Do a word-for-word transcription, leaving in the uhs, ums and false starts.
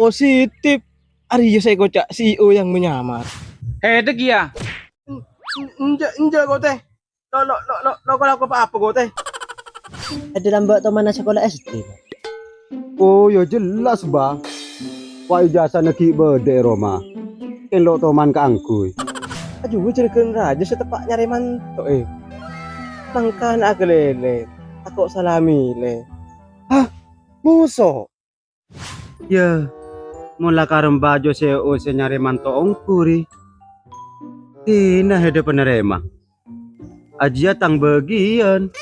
Positif. Arèya sè èkoca' C E O yang menyamar. Hèdhâ kèya. Enjâ', enjâ' kotè. Lo, lo, lo, lo, lo, kok apa kotè? Ada lamba' tomana sekolah S D, Pak. Oh, ya jelas, Bah. Wa' ijazana ghi' bâdâ è roma. Kèng lo' toman kaangghuy. Ajuwâ jârâghân rajâ sè teppa' nyarè manto, eh. Mangkana akalèlè, tako' salamilè. Hah? Moso? Ya, mola karembajo sè, sè nyarè manto ongghu, ri. Dina hèdhâ panarèma. Ajiyâ tang bâgiyân.